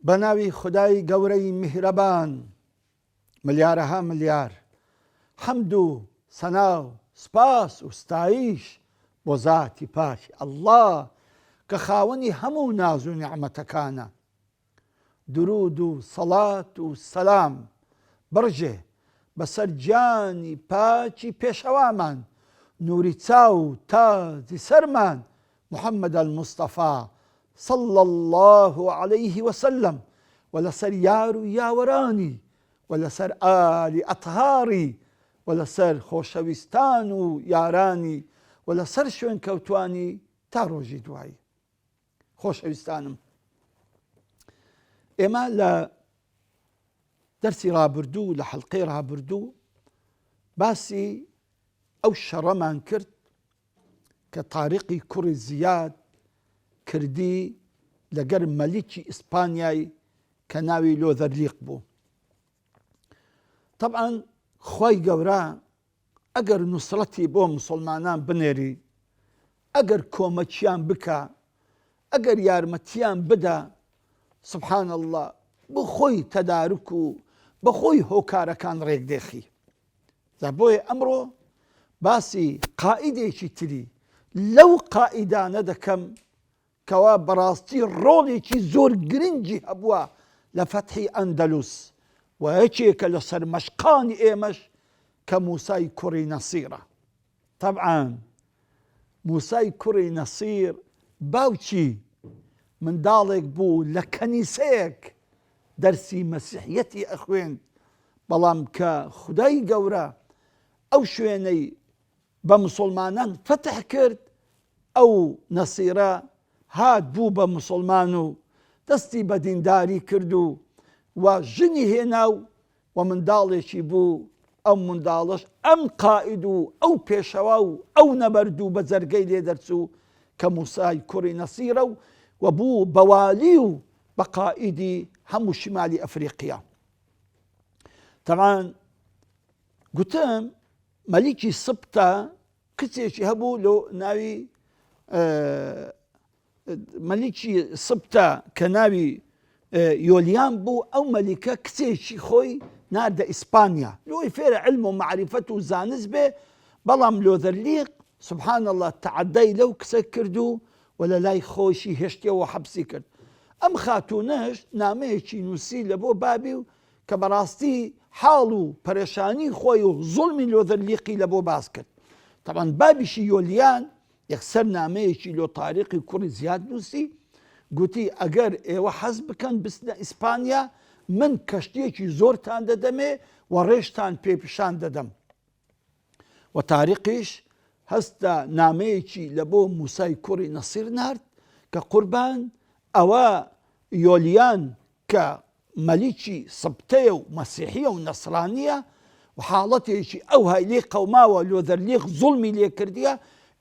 بەناوی خودای گەورەی میهرەبان ملیارەها ملیار حەمد و سەنا و سپاس و ستایش بۆ زاتی پاکی اللە کە خاوەنی هەموو ناز و نیعمەتەکانە درود و سەڵات و سەلام بڕژێ بەسەر گیانی پاکی پێشەوامان نوری چاو و تاجی سەرمان محمد المصطفی صلی اللە علیه وسلم و لەسەر یار و یاوەرانی و لەسەر ئالی ئەطهاری و لەسەر خۆشەویستان و یارانی و لەسەر شوێنکەوتوانی تا ڕۆژی دوایی. خۆشەویستانم ئێمە لە دەرسی ڕابردوو لە حەلقەی ڕابردوو باسی ئەو شەڕەمان کرد کە تاریقی کوڕی زیاد کردی لەگەر مەلیکی ئیسپانیای کە ناوی لۆزەرلیق بوو. تەبعەن خوای گەورە ئەگەر نوسڕەتی بۆ مسوڵمانان بنێری، ئەگەر کۆمەکیان بکا، ئەگەر یارمەتیان بدا، سبحان اللە بۆ خۆی تەدارک و بە خۆی هۆکارەکان ڕێک دێخی. جا بۆیە ئەمڕۆ باسی قائیدێکی تری لەو قائیدانە دەکەم کەوا بەڕاستی ڕۆڵێکی زۆر گرنگی هەبووە لە فەتحی ئەندەلوس و یەکێکە لە سەرمەشقانی ئێمەش کە موسای کوڕی نەسیرە. تەبعەن موسای کوڕی نەسیر باوکی منداڵێک بوو لە کەنیسەیەک دەرسی مەسیحیەتی ئەخوێند، بەڵام کە خودای گەورە ئەو شوێنەی بە موسڵمانان فەتح کرد، ئەو نەسیرە هات بوو بە موسڵمان و دەستی بە دینداری کرد و و ژنی هێنا و و منداڵێکی بوو، ئەو منداڵەش ئەم قائید و ئەو پێشەوا و ئەو نەبەرد و بەجەرگەی لێ دەرچوو کە موسای کوڕی نەسیرە و و بوو بە والی و بە قائیدی هەموو شیمالی ئەفریقیا. تەبعەن گوتم مەلیکی سبتە کچێکی هەبوو لۆ ناوی مەلیکی سبتە کە ناوی یۆلیان بوو ئەو مەلیکە کچێکی خۆی ناردە ئیسپانیا لۆی فێرە علم و معریفەت و زانست بێ بەڵام لۆذەرلیق سبحان الله تعدای لەو کچە کرد و و لە لای خۆشی هێشتەوە حەبسی کرد ئەم خاتوونەش نامەیەکی نووسی لە بۆ بابی و کە بەڕاستی حاڵ و پەرێشانی خۆی و زوڵمی لۆذەرلیقی لە بۆ باس کرد تەبعەن بابیشی یۆلیان یەکسەر نامەیەکی لۆ تاریقی کوڕی زیاد نووسی، گوتی ئەگەر ئێوە حەز بکەن بچنە ئیسپانیا، من کەشتییەکی زۆرتان دەدەمێ و ڕێشتان پێ پیشان دەدەم. و تاریقیش هەستا نامەیەکی لە بۆ موسای کوڕی نەسیر نارد کە قوربان ئەوە یۆلیان کە مەلیکی سبتەیە و مەسیحیە و نەسرانیە و حاڵەتێکی ئەوهای لێ قەوماوە لۆزەرلیخ زوڵمی لێ کردیە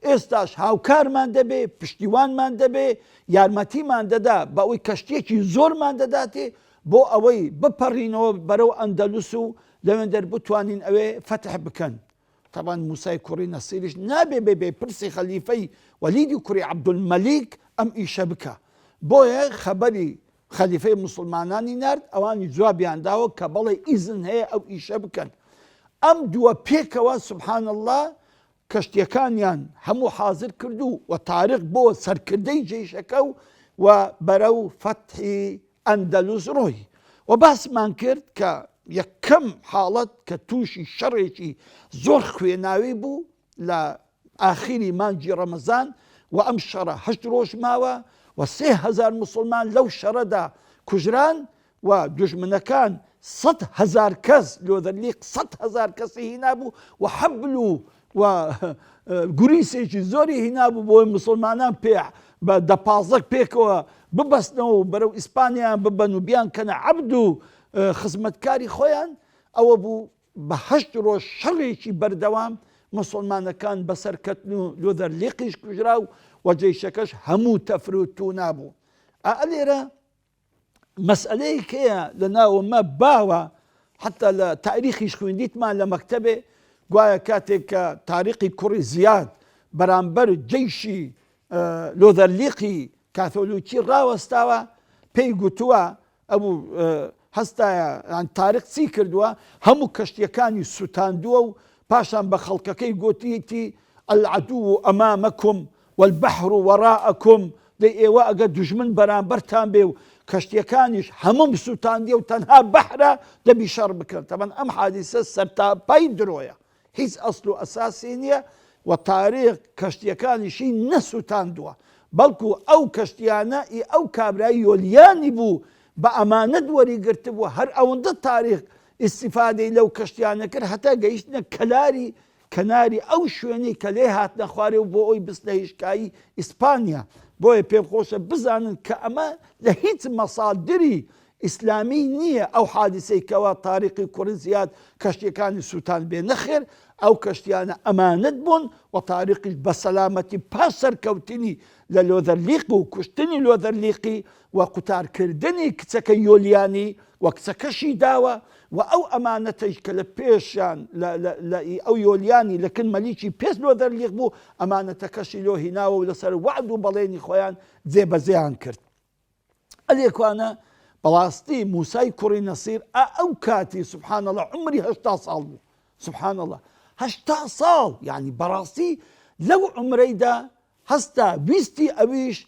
ئێستاش هاوکارمان دەبێ پشتیوانمان دەبێ یارمەتیمان دەدا بە ئەوەی کەشتیەکی زۆرمان دەداتێ بۆ ئەوەی بپەڕینەوە بەرەو ئەندەلوس و لەوێندەر بتوانین ئەوێ فەتح بکەن تەبعەن موسای کوڕی نەسیریش نابێ بێ بێ پرسی خەلیفەی وەلیدی کوڕی عەبدولمەلیک ئەم ئیشە بکا بۆیە خەبەری خەلیفەی موسڵمانانی نارد ئەوانی جوابیان داوە کە بەڵێ ئیزن هەیە ئەو ئیشە بکەن ئەم دووە پێکەوە سبحان اللە کەشتیەکانیان هەموو حازر کرد و و تاریق بۆ سەرکردەی جەیشەکە و و بەرەو فەتحی ئەندەلوس ڕۆی و باسمان کرد کە یەکەم حاڵەت کە تووشی شەڕێکی زۆر خوێناوی بوو لە ئاخیری مانگی ڕەمەزان و ئەم شەڕە هەشت ڕۆژ ماوە و 3000 موسڵمان لەو شەڕەدا کوژران و دوژمنەکان 100 هەزار کەس لۆدەرلیق 100 هەزار کەسی هینابوو و حەبل و و گوریسێکی زۆری هینابوو بۆی موسڵمانان پێ بە دە پازدە پێکەوە ببەستنەوە و بەرەو ئیسپانیان ببەن و بیان کەنە عەبد و خزمەتکاری خۆیان ئەوە بوو بە هەشت ڕۆژ شەڕێکی بەردەوام موسڵمانەکان بەسەر کەتن و لۆدەر لیقیش کوژرا و و جەیشەکەش هەموو تەفر و تونا بوو. ئا لێرە مەسئەلەیەک هەیە لە ناوە مە باوە حتا لە تاریخیش خوێندیتمان لە مەکتەبێ گوایە کاتێک کە تاریقی کوڕی زیاد بەرامبەر جەیشی لۆدەرلیقی کاثۆلیکی ڕاوەستاوە پێی گوتووە. ئەبوو هەستایە یان تاریق چی کردووە هەموو کەشتیەکانی سوتاندووە و پاشان بە خەڵکەکەی گۆتیتی العدو امامکم والبحر وراءکم دەی ئێوە ئەگەر دوژمن بەرامبەرتان بێ و کەشتیەکانیش هەمووم سوتاندیە و تەنها بەحرە دەبی شەڕ بکەن تەبەن ئەم حادیسە سەرتاپای درۆیە هیچ ئەسل و ئەساسی نییە و تاریق کەشتیەکانیشی نەسوتاندووە بەڵکو ئەو کەشتیانە ئی ئەو کابرای یۆلیانی بوو بە ئەمانەت وەری گرتبوو هەر ئەوەندە تاریق ئیستیفادەی لەو کەشتیانە کرد هەتا گەیشتنە کەلاری کەناری ئەو شوێنەی کە لێ هاتنە خوارێ و بۆ ئەوی بچنە هیشکایی ئیسپانیا بۆیە پێم خۆشە بزانن کە ئەمە لە هیچ مەسادری ئیسلامی نییە ئەو حادیسەی کەوا تاریقی کوڕی زیاد کەشتیەکانی سووتان بێ نەخێر ئەو کەشتیانە ئەمانەت بوون و تاریقیش بە سەلامەتی پاش سەرکەوتنی لە لۆذەرلیق و کوشتنی لۆذەرلیقی و قوتارکردنی کچەکە یۆلیانی و کچەکەشی داوە و ئەو ئەمانەتەیش کە لە پێشیان لە ئەو یۆلیانی لە کن مەلیکی پێش لۆذەرلیق بوو ئەمانەتەکەشی لۆ هیناوە و لەسەر وەعد و بەڵێنی خۆیان جێبەجێیان کرد. ئەلێکوانە بەڕاستی موسای کوڕی نەسیر ئا ئەو کاتی سبحان اللە عمری 80 ساڵ بوو سبحان اللە 80 ساڵ یعنی بەڕاستی لەو عمرەیدا هەستا ویستی ئەویش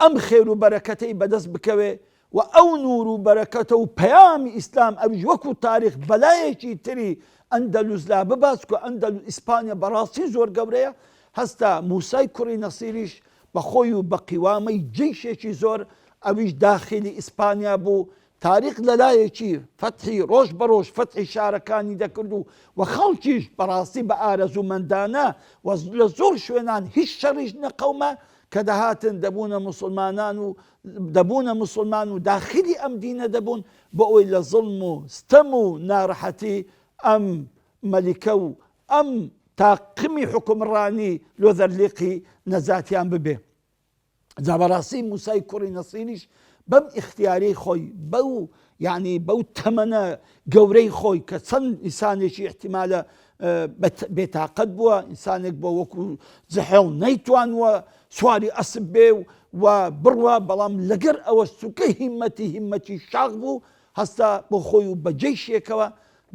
ئەم خێر و بەرەکەتەی بەدەست بکەوێ و ئەو نور و بەرەکەتە و پەیامی ئیسلام ئەویش وەکو تاریخ بەلایەکی تری ئەندەلوس لا ببات کە ئەندەلوس ئیسپانیا بەڕاستی زۆر گەورەیە هەستا موسای کوڕی نەسیریش بە خۆی و بە قیوامەی جەیشێکی زۆر ئەویش داخیلی ئیسپانیا بوو، تاریق لە لایەکی فەتحی ڕۆژ بە ڕۆژ فەتحی شارەکانی دەکرد و و خەڵکیش بەڕاستی بە ئارەزوومەندانە و لە زۆر شوێنان هیچ شەڕیش نەقەوما کە دەهاتن دەبوونە موسڵمانان و دەبوونە موسڵمان و داخیلی ئەم دینە دەبوون بۆ ئەوەی لە زوڵم و ستەم و ناڕەحەتی ئەم مەلیکە و ئەم تاقمی حوکمڕانی لۆزەرلیقی نەجاتیان ببێ. جا بەڕاستی موسای کوڕی نەسیریش بەم ئیختیارەی خۆی بەو یعنی بەو تەمەنە گەورەی خۆی کە چەند ئینسانێکی احتیمالە بێتاقەت بووە ئینسانێک بۆ وەکو زحێڵ نەیتوانوە سواری ئەسب بێ و بڕوا بەڵام لەگەر ئەوە سوکە هیمەتی هیمەتی شاخ بوو هەستا بۆ خۆی و بە جەیشێکەوە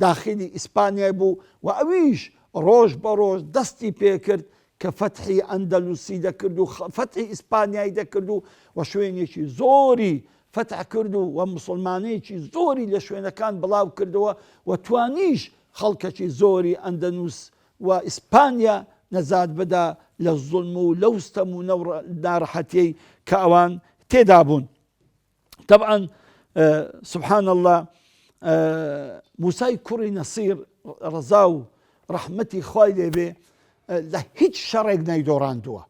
داخیلی ئیسپانیای بوو و ئەویش ڕۆژ بە ڕۆژ دەستی پێکرد کە فەتحی ئەندەلوسی دەکرد و فەتحی ئیسپانیای دەکرد و و شوێنێکی زۆری فەتح کرد و و موسڵمانێکی زۆری لە شوێنەکان بڵاو کردەوە و توانیش خەڵکەکی زۆری ئەندەنوس و ئیسپانیا نەجات بدا لە زوڵم و لەو ستەم و ناڕەحەتیەی کە ئەوان تێدا بوون. طبعا سبحان اللە موسای کوڕی نەسیر ڕەزا و ڕەحمەتی خوای لێبێ لە هیچ شەڕێک نەیدۆڕاندووە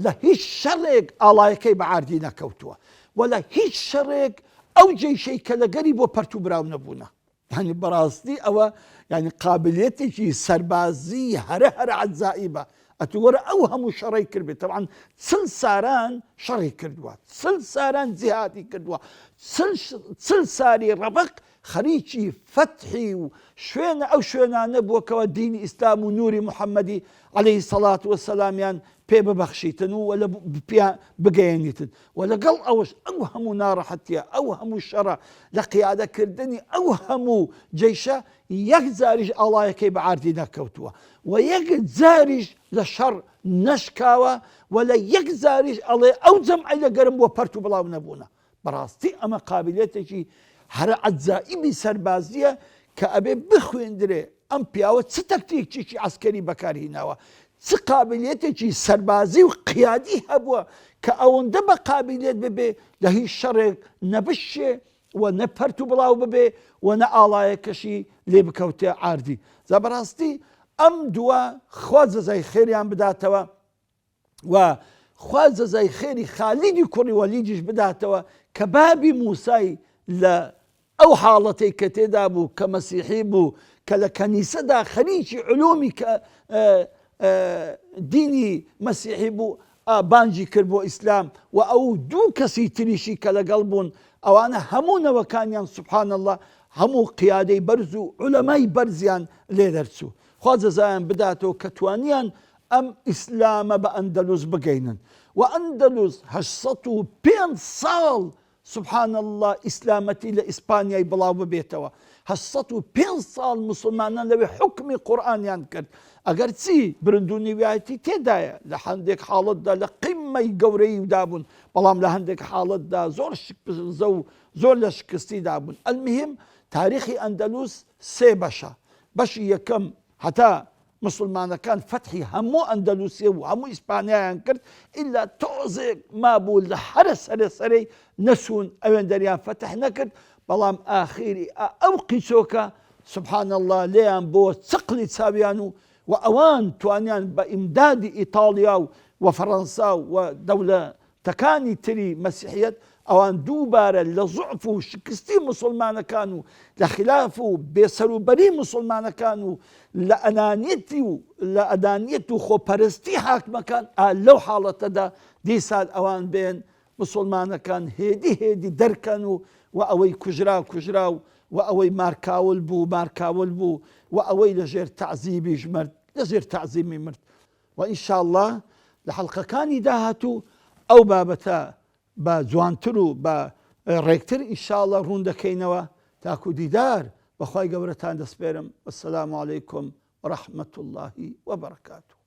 لە هیچ شەڕێک ئاڵایەکەی بە عاردی نەکەوتووە و لە هیچ شەڕێک ئەو جەیشەی کە لەگەری بۆ پەرت و براو نەبوونە یانی بەڕاستی ئەوە یانی قابلیەتێکی سەربازی هەرە هەرە عەجائیبە ئەتو وەرە ئەو هەموو شەڕەی کردبێت تەبعەن چل ساران شەڕی کردووە چل ساران جیهادی کردووە چل ساری ڕەبق خەریکی فەتحی و شوێنە ئەو شوێنانە بووە کەەوە دینی ئیسلام و نوری محەممەدی عەلەیهی سەڵات وەسەلامیان پێ ببەخشیتن و لە بگەیەنیتن و لەگەڵ ئەوەش ئەو هەموو ناڕەحەتیە ئەو هەموو شەڕە لە قیادەکردنی ئەو هەموو جەیشە یەک جاریش ئاڵایەکەی بە عاردی نەکەوتووە و یەک جاریش لە شەڕ نەشکاوە و لە یەک جاریش ئەڵێ ئەو جەمعەی لە گەرم بووە پەرت و بڵاو نەبوونە بەڕاستی ئەمە قابلیەتێکی هەرە عەجائیبی سەربازیە کە ئەبێ بخوێندرێ ئەم پیاوە چ تەکتیکێکی عەسکەری بەکارهیناوە چ قابلیەتێکی سەربازی و قیادی هەبووە کە ئەوەندە بە قابلیەت ببێ لە هیچ شەڕێک نەبشێ و نە پەرت و بڵاو ببێ و نە ئاڵایەکەشی لێ بکەوتێ عاردی جا بەڕاستی ئەم دووە خوا جەزای خێریان بداتەوە و خوا جەزای خێری خالیدی کوڕی وەلیدیش بداتەوە کە بابی موسای لە ئەو حاڵەتەی کە تێدا بوو کە مەسیحی بوو کە لە کەنیسەدا خەریکی علومی کە دینی مەسیحی بوو بانگی کرد بۆ ئیسلام و ئەو دوو کەسی تریشی کە لەگەڵ بوون ئەوانە هەموو نەوەکانیان سبحان الله هەموو قیادەی بەرز و عولەمای بەرزیان لێ دەرچوو خوا جەزایان بداتەوە کە توانیان ئەم ئیسلامە بە ئەندەلوس بگەینن و ئەندەلوس 805 ساڵ. سبحان اللە ئیسلامەتی لە ئیسپانیای بڵاو ببێتەوە 805 ساڵ موسڵمانان لەوێ حوکمی قورئانیان کرد ئەگەر چی برندونیویایەتی تێدایە لە هەندێک حاڵەتدا لە قیممەی گەورەیی دابوون بەڵام لە هەندێک حاڵەتدا زۆر شپرزە و زۆر لە شکستی دابوون المهم تاریخی ئەندەلوس سێ بەشە بەشی یەکەم هەتا موسڵمانەکان فەتحی هەموو ئەندەلوسیە و هەموو ئیسپانیایان کرد ئیلا تۆزێک مابوو لە هەرە سەرێ سەرەی نەچوون ئەوێندەریان فەتح نەکرد بەڵام ئاخیری ئەو قیچۆکە سبحان اللە لێیان بۆ چقلی چاویان و و ئەوان توانیان بە ئیمدادی ئیتاڵیا و و فەڕەنسا و دەولە تەکانی تری مەسیحیەت ئەوان دووبارە لە زوعف و شکستی موسڵمانەکان و لە خیلاف و بێ سەروبەری موسڵمانەکان و لە ئەنانیەتی و لە ئەنانیەت و خۆپەرستی حاکمەکان ئا لەو حاڵەتەدا دیسان ئەوان بێن موسڵمانەکان هێدی هێدی دەرکەن و و ئەوەی کوژرا کوژرا و و ئەوەی مارکاول بوو مارکاول بوو و ئەوەی لە ژێر تەعزیبیش مرد لە ژێر تەعزیمی مرد وە ان شاء اللە لە حەڵقەکانی داهاتوو ئەو بابەتە بە جوانتر و بە ڕێکتر ان شاء اللە ڕوون دەکەینەوە تاکو دیدار بەخوای گەورەتان دەسپێرم والسلام علیکم ورحمة اللە وبرکاته.